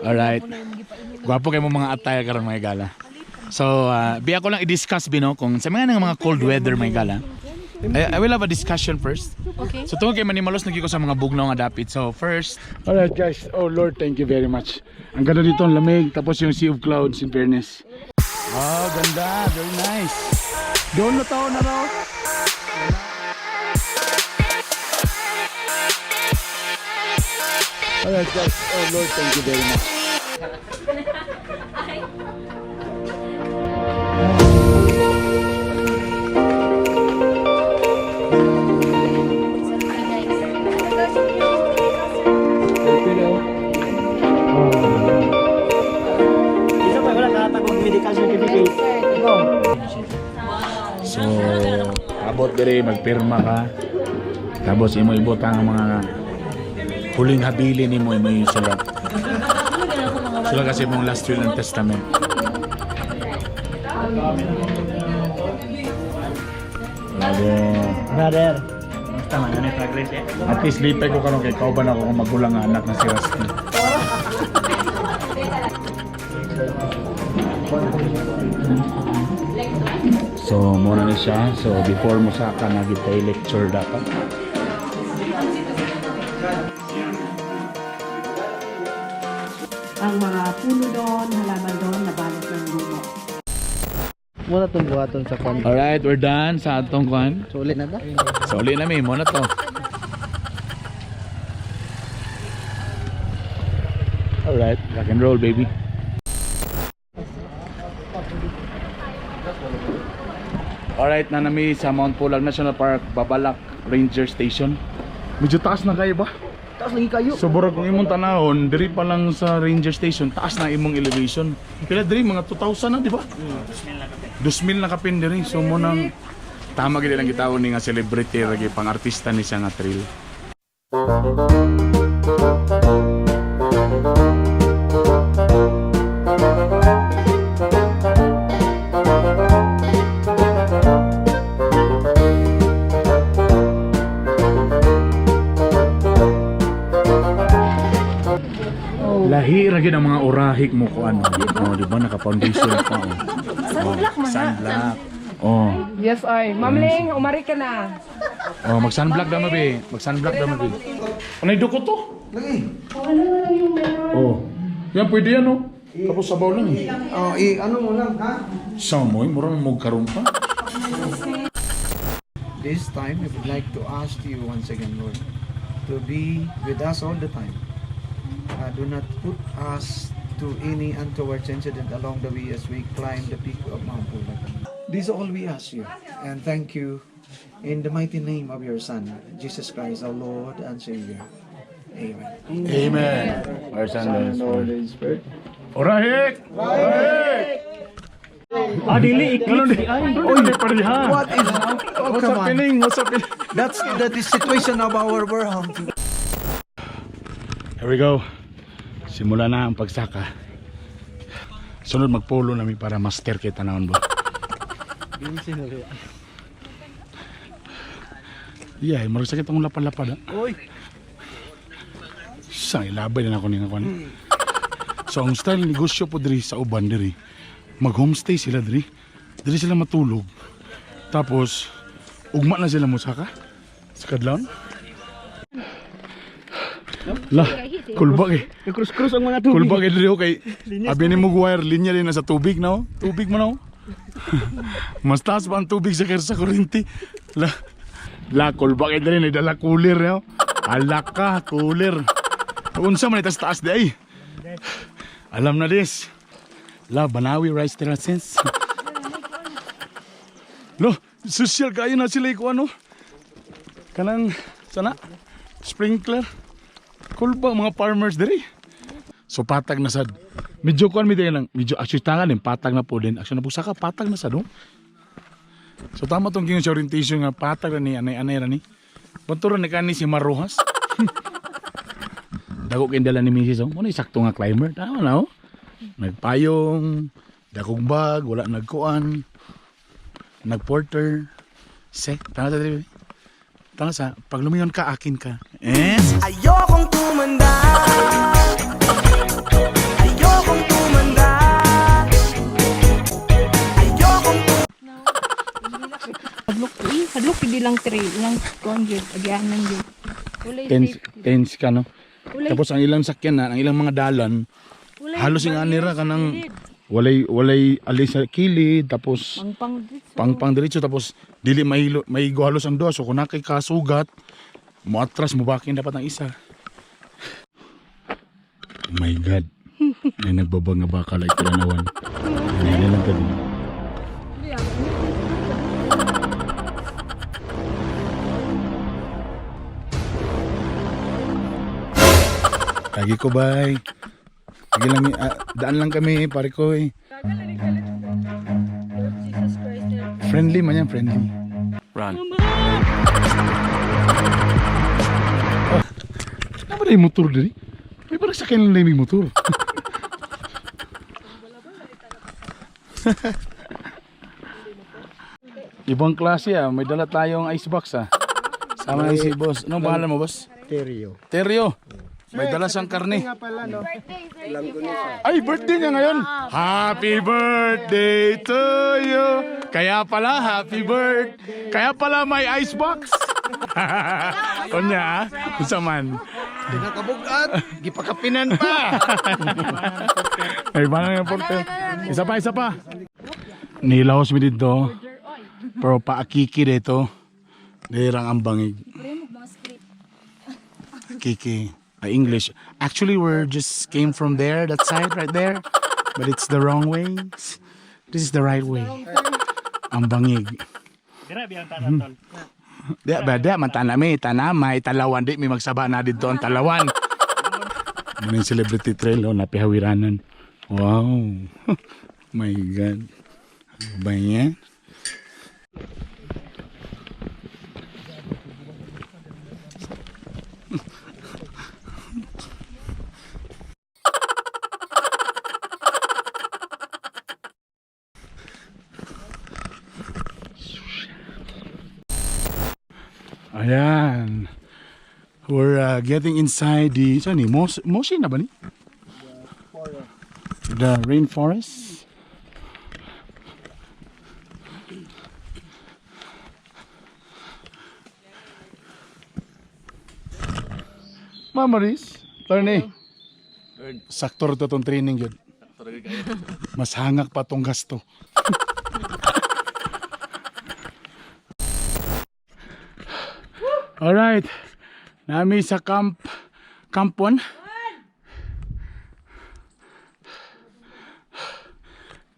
Alright. Gwapo kay mo mga attire karon, mga gala. So, biya ko lang i-discuss bino kung sa mga nga mga cold weather, mga gala. I will have a discussion first. Okay. So tungod kay manimalos nagiko sa mga bugnaw nga dapit. So first, alright guys. Oh Lord, thank you very much. Ang ganda dito, ang lamig, tapos yung sea of clouds, in fairness. Oh, ganda. Very nice. Doon na tao na raw. Alright guys. Oh Lord, thank you very much. Isa pa wala katagong medical certificate. So, abot dire magpirma ka. Tapos imo ibutang ang mga huling habili nimo, imo yung sulat. Sulat kasi mong last will and testament. Brother. Brother. Basta man ano progress eh. At least lipay ko karon kay kauban ako kung magulang nga anak na si Rusty. So, muna na siya. So, before mo saka na gitay lecture dapat. Ang mga puno doon, halaman doon, nabalot ng lumo. Muna itong buhaton sa kwan. Alright, we're done sa atong kwan. So ulit na ta? So, uli na mi. Muna to. Alright, rock and roll, baby. Alright, nanami sa Mount Pulag National Park, Babalak Ranger Station. Medyo taas na kayo ba? Taas lagi kayo. So burag kung imong tanahon, diri pa lang sa ranger station, taas na imong elevation. Kaya diri mga 2,000 na, di ba? 2,000 na kapin diri. So mo nang tama gid lang gitawon ni nga celebrity ra gyud, pang artista ni siya nga trail. Lahi ra gyud ang mga orahik mo ko ano. Oh, di ba naka foundation pa oh. Sunblock man. Sunblock. Oh. Yes, ay. Ma'am Ling, umari ka na. Oh, mag sunblock daw mabi. Mag sunblock daw mabi. Anay duko to? Lagi. Oh. Yan pwede yan oh. Tapos sabaw lang eh. Oh, i ano mo lang ha? Samoy, murang mo karon pa. This time I would like to ask you once again, Lord, to be with us all the time. Do not put us to any untoward incident along the way as we climb the peak of Mount Pulag. This is all we ask you, and thank you in the mighty name of your Son, Jesus Christ, our Lord and Savior. Amen. Amen. Our Son, Lord, and Spirit. Orahik! Orahik! Ah, dili eclipse di ay. Oy, pareha. What is? Oh, What's come on. happening? What's happening? That's that is situation of our world. Here we go. Simula na ang pagsaka. Sunod magpolo nami para master kay tanawon ba. Yeah, murag sakit akong lapad-lapad. Ah. Oy. Sa ilabay na ako ni nga kwan. So ang style negosyo po diri sa uban diri. Mag-homestay sila diri. Diri sila matulog. Tapos ugma na sila mosaka sa kadlawon. La, kulbag eh. Cross-cross ang mga tubig. Kulbag eh diri oh, kay abi ni mo wire linya din na sa tubig na oh. Tubig mo na oh. Mas taas pa ang tubig sa kaysa sa kuryente. La, la kulbag eh diri dala cooler eh, oh. Ala ka, cooler. Unsa man itas taas di ay. Alam na this. La Banawi Rice Terraces. No, social kayo na sila ko ano. Kanang sana sprinkler. Kulba mga farmers diri. So patag na sad. Medyo kuan mi lang, medyo actually tangan din patag na po din. Actually na po saka patag na sad oh. So tama tong gingon sa orientation nga patag ra ni anay-anay ra ni. Banturan ni kani si Marojas. Dako kay dala ni Mrs. Oh. Mo na sakto nga climber. Tama na oh. Nagpayong, dakong bag, wala nagkuan. Nagporter. Se, tama sa diri. Tama sa pag lumingon ka akin ka. And Ayokong tumanda. Ayokong tumanda. Ayokong Hadlok eh. Hadlok hindi lang three. Ilang kuan gyud, agyanan gyud. Walay tense, safety. tense ka, no? Walay, Tapos ang ilang sakyan na, ang ilang mga dalan, walay halos yung barriers anira ka ng gilid. walay alis sa kilid, tapos Pangpang dito. pangpang diretso, tapos dili mahilo, maigo halos ang duha. So kung nakay kasugat, moatras, mobakin dapat ang isa. Oh my God. May nagbabang nga baka like tilanawan. Ano lang tabi. Lagi ko, bye. Lagi lang, daan lang kami, pare ko eh. Friendly man yan, friendly. Run. Oh, ano ba na yung motor diri? May parang sa lang na yung motor. Ibang klase ah, may dala tayong icebox ah. Sama na si boss. Anong pangalan mo, boss? Teryo. Teryo. May dala siyang karne. Ay, birthday niya ngayon. Happy birthday to you. Kaya pala, happy birthday. Kaya pala may icebox. Unya, ah. Unsa man. Pinakabugat, gipakapinan pa. Ay, bana yung porte. Isa pa, isa pa. Nilaos mi dito. Pero paakiki dito. Dirang ang bangig. Kiki. English. Actually, we're just came from there, that side right there. But it's the wrong way. This is the right way. Ang bangig. Grabe ang tanan, tol. Di ba, di man tanami, tanamay, talawan, di may magsaba na dito ang talawan. Ano yung celebrity trail, oh, napihawiranan. Wow. My God. Ano ba yan? Ayan. We're getting inside the, saan ni? Mosi na ba ni? The rainforest. Mamaris, Tony. Sakto to tong training yun. Mas hangak pa tong gasto. Alright. Nami sa camp Camp 1.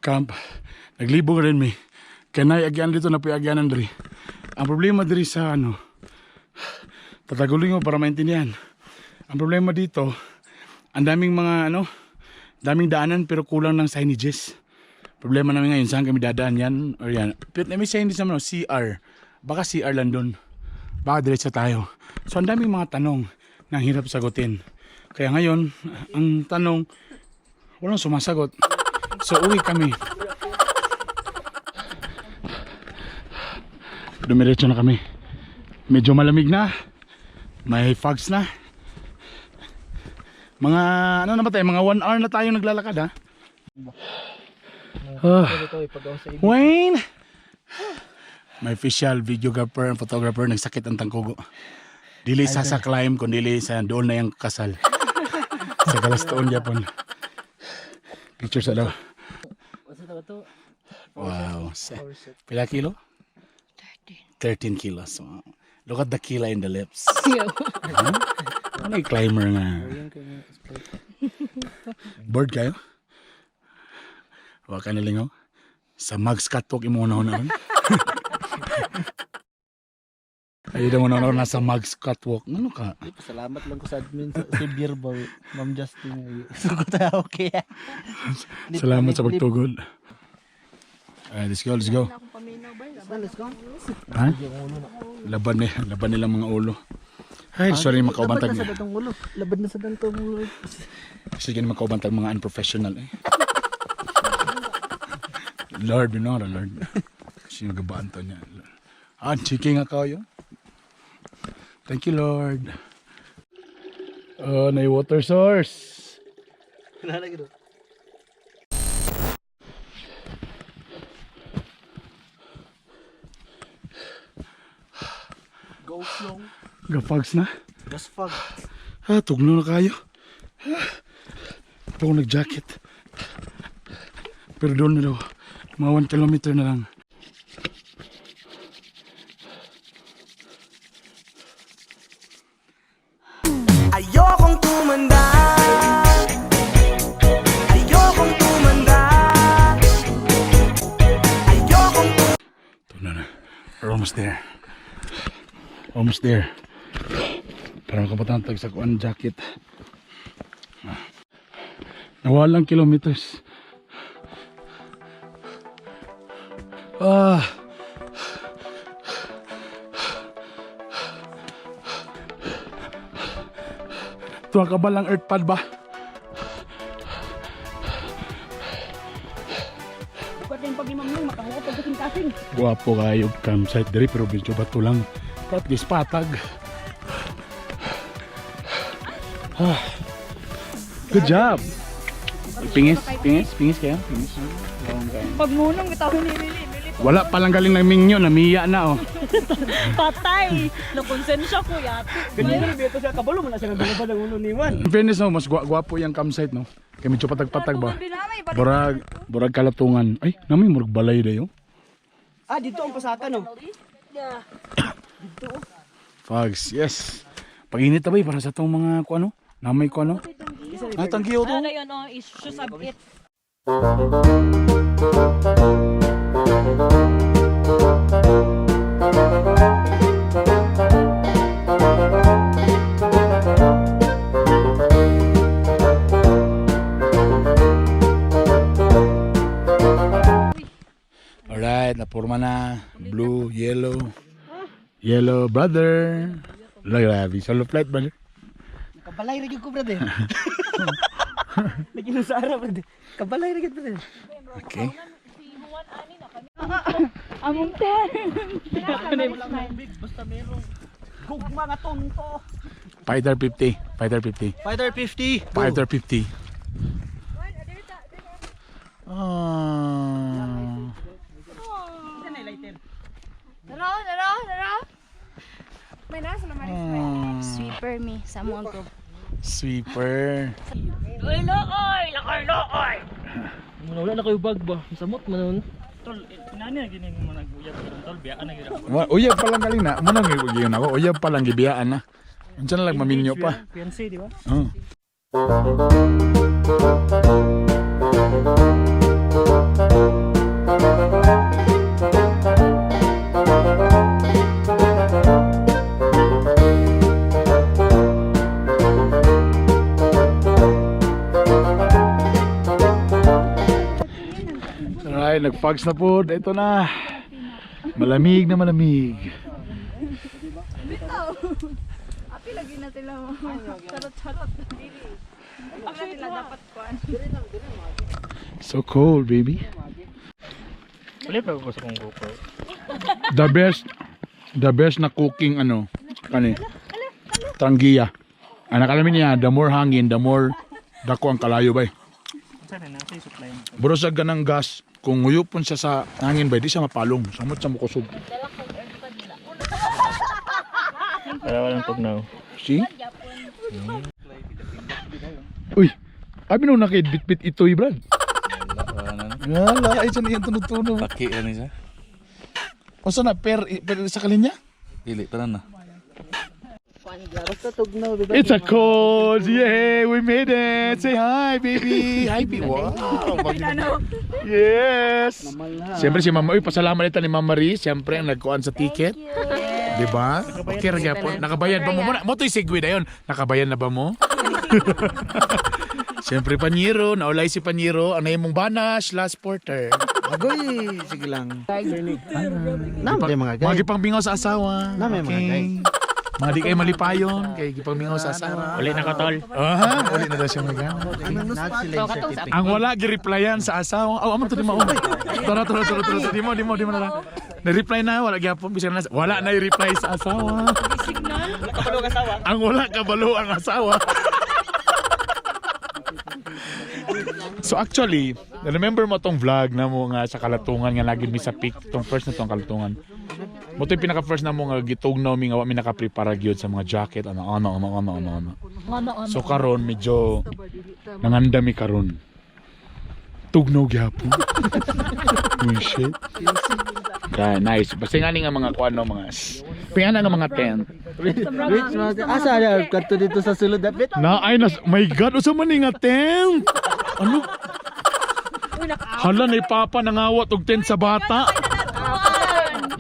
Camp. Naglibog rin mi. Kanay agyan dito na agyanan diri. Ang problema diri sa ano, tatagulin mo para maintindihan. Ang problema dito, ang daming mga ano, daming daanan pero kulang ng signages. Problema namin ngayon, saan kami dadaan yan or yan. Pero may signage naman, oh, CR. Baka CR lang doon. Baka diretso tayo. So ang daming mga tanong na ang hirap sagutin. Kaya ngayon, ang tanong, walang sumasagot. So uwi kami. Dumiretso na kami. Medyo malamig na. May fogs na. Mga ano na ba tayo? Mga 1 hour na tayo naglalakad ha. Ah. Wayne! May official videographer and photographer nagsakit ang tangkugo. Dili sa climb kundi dili sa doon na yung kasal. Sa Galastoon Japon. Picture sa daw. Wow. Pila kilo? 13. 13 kilos. Wow. Look at the kila in the lips. Huh? Ano yung climber nga? Bird kayo? Wa ka nalingaw? Sa Mags Catwalk imo na na. Ayun mo na nasa Mags Catwalk. Ano ka? Salamat lang ko sa admin sa si Beer Boy, Ma'am Justin. Sugot na okay. Salamat sa pagtugod. Alright, let's go, let's go. Ha? Laban ni, laban nila mga ulo. Ay, sorry makaubantag. Laban na sa datong ulo. Laban na sa datong ulo. Sige na makaubantag mga unprofessional eh. Lord, you know, Lord. Sino gabaan to niya? Ah, chiki nga kayo. Thank you, Lord. Oh, na water source. Nalagi do. Go slow. Gafags na. Gas fog. Ah, tugno na kayo. Ah, ito ako nag-jacket. Pero doon na daw. Mga 1 kilometer na lang. Ayokong tumanda. Ayokong tumanda. Ayokong Ito na na. We're almost there. Almost there. Para makapatantag sa kuan jacket. Ah. Nawalang kilometers. Ah. Tuwa ka ba lang earth pad ba? Guwapo kayo campsite diri pero medyo bato lang. Pero at least patag. Ah. Good job. Pingis, pingis, pingis kayo. Pingis. Pag munong bitaw ni Lili. Wala palang galing ng mingyo, namiya na oh. Patay. Nakonsensya ko yati. Ganyan na dito siya kabalo man na siya nagbalabad ang ulo ni Juan. In fairness no, mas gwapo yung campsite no. Kay medyo patag-patag ba. Burag, burag kalatungan. Ay, nami murag balay dayo. Ah, dito ang pasaka no. Fags, yes. Pag-init na ba eh, para sa tong mga kuano? Namay kuano? Ay, tanggiyo to. Ano yun oh, issue sabit. Alright, napurma na. Blue, yellow. Yellow, brother. Wala, grabe. Solo flight, brother. Kabalay ra gyud ko brother. Lagi sa ara brother. Kabalay ra gyud brother. Okay. Among ten. Basta merong gugma nga tonto. Fighter 50. Fighter 50. Fighter 50. Fighter 50. Ah. Tara, tara, tara. May nasa naman. Sweeper me sa among group. Sweeper. Looy, lakay looy. Wala na kayo bag ba? Samot man nun. Uyab pa lang galing na. Muna nga yun ako. Uyab pa lang gibiyaan na. Unsa na lang maminyo pa. PNC, di ba? Oh. Alright, nag-fogs na po. Ito na. Malamig na malamig. Bitaw. Api lagi na sila mo. Charot charot. Actually sila dapat kuan. So cold, baby. Wala pa ko sa kong GoPro. The best na cooking ano, kani. Tanggiya. Ang nakalamin niya, the more hangin, the more dako ang kalayo bay. Saan na nasa supply mo? Bro sa ganang gas, kung nguyupon siya sa hangin bay, di siya mapalong. Samot sa mukusog. Para walang tugnaw. See? Uy, abi nung nakidbit-bit ito, eh, Brad. Wala, ay siya na iyang tunog-tunog. Paki ano siya? O na, per, per sa kalinya? Dili, tara na. Basta tugnaw, di ba? It's a cold. Yeah, we made it. Say hi, baby. Hi, baby. Wow. Yes. Siyempre si Mama, uy, pasalamat ito ni Mama Marie. Siyempre ang nagkuan sa ticket. Di ba? Okay, ra gyapon. Nakabayad ba mo muna? Mo to'y segue na yun. Nakabayad na ba mo? Siyempre, Panyero. Naulay si Panyero. Ang mong banash, last porter. Agoy, sige lang. Namo mga Mga guys. gipangmingaw sa asawa. Nami mga guys. Mga di kayo malipayon. Kay gipangmingaw sa asawa. Uli na ka, tol. Aha, uli na daw siya mga. Nagsilay Ang wala gireplyan sa asawa. Oh, amo to di mao. Tara tara tara tara. Di mo di mo di mo na lang. Na-reply na, wala gyapon bisan na. Wala na i-reply sa asawa. Signal. Ang wala kabalo ang asawa. So actually, remember mo tong vlog na mo nga sa Kalatungan nga lagi mi sa peak tong first na tong Kalatungan. Mo to yung pinaka first na mo nga gitugnaw mi nga wa mi nakaprepare gyud sa mga jacket, ano ano ano ano ano ano. So karon medyo nanganda mi karon. Tugnaw gyapon. Uy shit. Kaya nice. Basta nga ni nga mga kuan no, mga pingana nga mga tent. Rich man. Asa na kadto dito sa sulod dapit. Na ay nas, my God, usa man ni nga tent. Ano? Hala ni Papa nangawat og tent sa bata.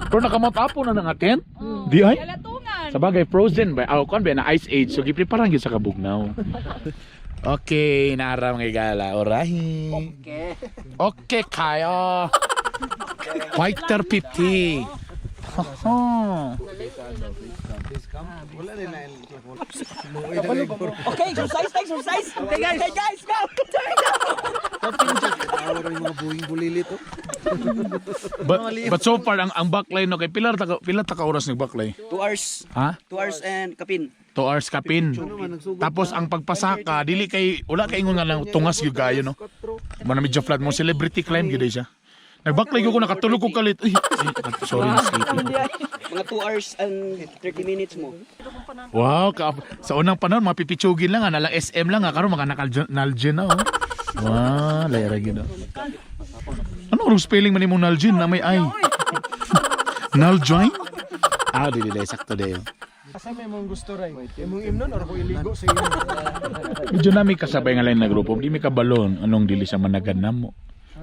Pero nakamatapo na nga tent. Di ay? Kalatungan. Sa bagay frozen ba? Aw kon ba na ice age, so gipreparan gyud sa kabugnaw. Okay, naara mga igala. Orahi. Okay. Okay kayo. Fighter 50. Haha. Wala rin na. Okay, exercise, exercise. Okay guys, okay guys, go. Awar yung mga buhing bulilit oh. But so far ang backline no kay pila ta ka oras ng backline? 2 hours. Ha? 2 hours and kapin. 2 hours kapin. Tapos ang pagpasaka dili kay wala kay ingon nga lang tungas gyud kayo no. Mo na medyo flat mo celebrity climb gyud siya. Nagbaklay ko nakatulog ko kalit. Uy, ay, sorry, sleepy. Mga 2 hours and 30 minutes mo. Wow, sa unang panahon mga pipitsugin lang ah, nalang SM lang ah, karon mga nakal Nalgene na oh. Wow, layara gyud oh. Ano ang spelling man imong Nalgene na may I? Naljoin? Ah, dili dili sakto dayo. Asa may mong gusto ray? Imong imnon or ko iligo sa imo? Medyo nami kasabay nga lang na grupo, di mi kabalon anong dili sa managan namo.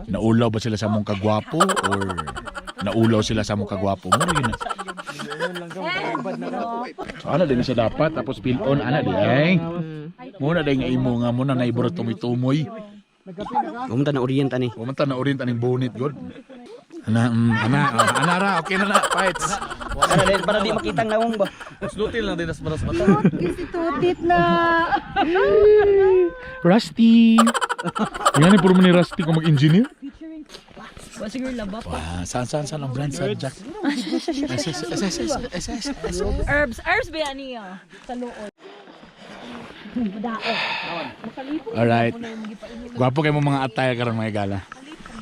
Naulaw ba sila sa mong kagwapo or naulaw sila sa mong kagwapo? Mura yun na. So, ana din siya dapat tapos pil on ana di ay. Muna din nga imo nga muna na iburo tumoy-tumoy. Pumunta na orient ani. Pumunta na orient aning bonit god. Ana ana oh, ana ra okay na na fights. Para di makitang naong ba. Slutil lang din as maras mata. Kasi tutit na. Rusty. Nga ni puro mo ni Rusty kung mag-engineer. Wa siguro laba. Wow, saan saan saan ang brand sa Jack? S S S S S S S S. Herbs, herbs ba yan niya? Sa loob. Alright. Gwapo kayo mo mga attire karon mga gala.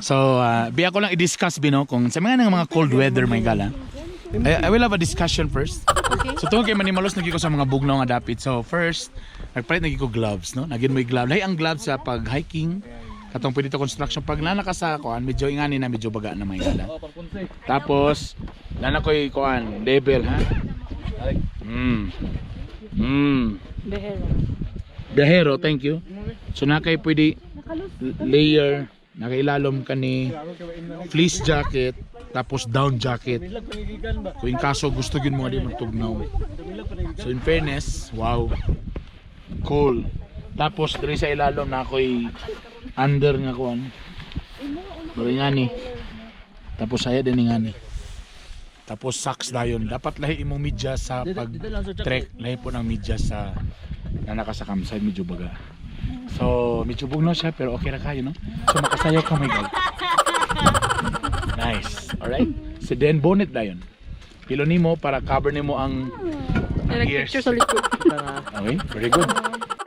So, biya ko lang i-discuss bino kung sa mga nang mga cold weather mga gala. I will have a discussion first. So tungkol kay Manimalos nagi ko sa mga bugnaw nga dapit. So first, nagpalit nagi ko gloves, no? Nagin mo yung glove. Lahi ang gloves sa pag hiking. Katong pwede to construction pag nana ka sa kuan, medyo ingani na medyo baga na mga gala. Tapos, nana ko'y kuan, level ha. Biyahero, thank you. So na kay pwede layer, nakailalom ka ni fleece jacket, tapos down jacket. Kung in kaso gusto yun mo nga di magtugnaw. So in fairness, wow. Cool. Tapos diri sa ilalom na ako'y under nga kuan. Diri nga ni. Tapos saya din nga ni. Tapos socks dayon. Dapat lahi imong medyas sa pag trek, lahi po ng medyas sa na naka sa campsite medyo baga. So, medyo bugnaw siya pero okay ra kayo no. So makasayaw ka my God. Nice. Alright? So then bonnet dayon. Pilo nimo para cover nimo ang ears. Picture sa likod. Okay, very good.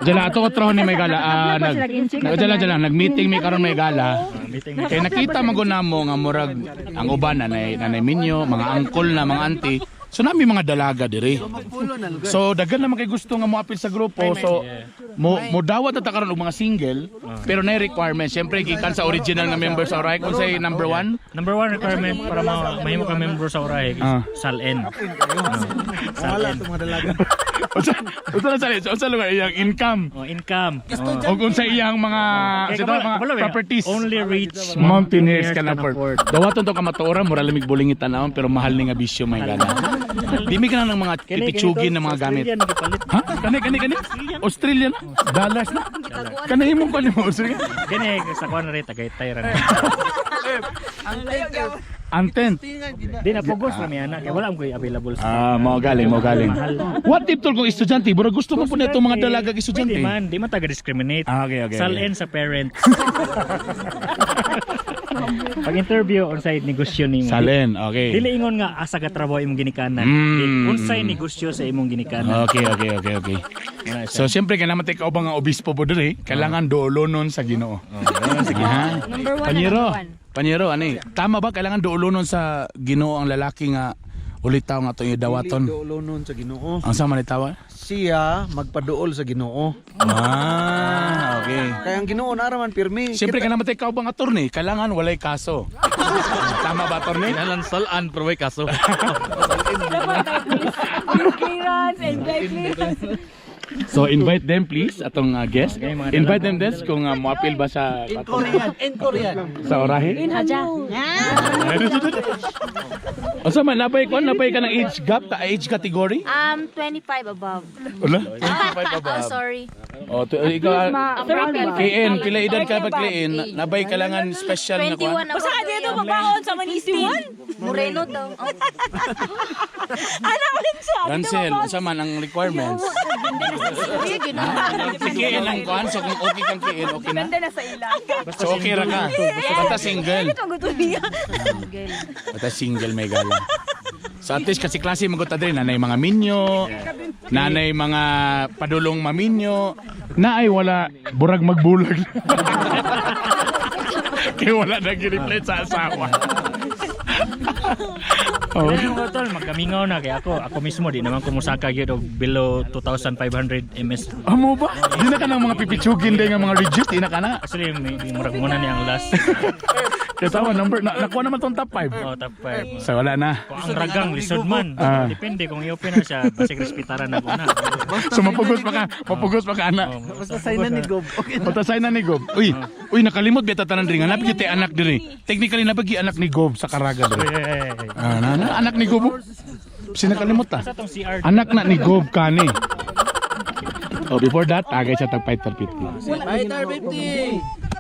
Diyan ato ko traho ni may gala. Ah, nag, diyan lang, nag-meeting mi karon may gala. Meeting. Kay nakita man ko namo nga murag ang uban nanay nanay minyo, mga angkol na mga auntie. So nami mga dalaga diri. So daghan naman kay gusto nga moapil sa grupo. So mo mo dawat na ta karon og mga single pero na requirement. Siyempre gikan sa original nga member sa Orahe kung say number one. Number one requirement para mahimo ka member sa Orahe is SALN. Wala itong mga dalaga. Unsa unsa na sa unsa lugar iyang income? Oh, income. Oh. Og unsa iyang mga Kaya sino, mga kabalo, eh. properties. Only rich Mountaineers can afford. Dawaton to ka matuora, mura lamig bulingit tanawon pero mahal ni nga bisyo may gana. Di mi ka na ng mga pipitsugin ng mga gamit. Australian gipalit. Ha? Kani kani kani? Australia na? Dollars na? Kani imong kani mo Australia? Kini sa kuan rin Tagaytay ra. Ang tent. Di na pugos ra mi ana kay wala am koy available sa. Ah, mao galing, mao galing. What if tol kung estudyante, bro gusto mo po nito mga dalaga estudyante. Pwede man, di man taga discriminate. Ah, okay. SALN sa parents. Pag interview unsay negosyo nimo. Salin, okay. Dili ingon nga asa ka trabaho imong ginikanan. Unsay negosyo sa imong ginikanan. Okay. Wala siya. So siyempre kailangan matay kaubang nga obispo po diri, kailangan duolonon sa Ginoo. Sige ha. Number one na Panyero. number one. Panyero ani, tama ba kailangan duolonon sa Ginoo ang lalaki nga ulitaw nga atong dawaton? Dili duolonon sa Ginoo. Ang sama ni tawa? Siya magpaduol sa Ginoo. Ah, okay. Kaya ang Ginoo naraman pirmi. Siyempre kailangan matay kaubang attorney, kailangan walay kaso. Tama ba, attorney? Kailangan salaan pero may kaso. Dapat tayo police clearance and clearance. So invite them please atong guest. Okay, mga Invite them des kung moapil ba sa In Korean, in Korean. sa orahe. Unsa man nabay kon nabay ka ng age gap ta age category? 25 above. Wala. 25 above. Oh, sorry. Oh, to, ikaw KN, pila edad ka ba KN? Nabay kailangan special na 21 kuan. above. Basta ka dito mabaon sa Manistin. Moreno daw. Oh. Ano man siya? Ransel, unsa man ang requirements? Si KN ang kuan, so kung okay kang KN, okay na? Ganda na sa ila. So okay ra ka. Basta single. Ito gusto niya. Basta single may gala. So at least kasi klase magod ta diri nanay mga minyo, nanay mga padulong maminyo, naay wala burag magbulag. Kaya wala na gi-reply sa asawa. Oh. Pero mga tol, magkamingaw na kay ako. Ako mismo di naman kumusaka gyud og below 2500 ms. Amo ba? Di na ka ng mga pipitsugin din nga mga reduced, di na ka na. Actually, may murag muna ni ang last. Kaya tama, number, na, nakuha naman tong top 5. Oh, top 5. So wala na. Kung ang ragang lisod man, depende kung i-open na siya, basig respetaran na ko na. So mapugos pa ka ana. Oh, Basta sign na ni Gob. Okay. Patasay na ni Gob. Uy, uy nakalimot beta tanan diri nga napigi tay anak diri. Technically nabagi anak ni Gob sa Caraga diri. Ah, na, na, anak ni Gob. oh. Sinakalimot ta. Sa tong CR. Anak na ni Gob kani. Oh, before that, tagay siya tag 5.50. Fighter 50!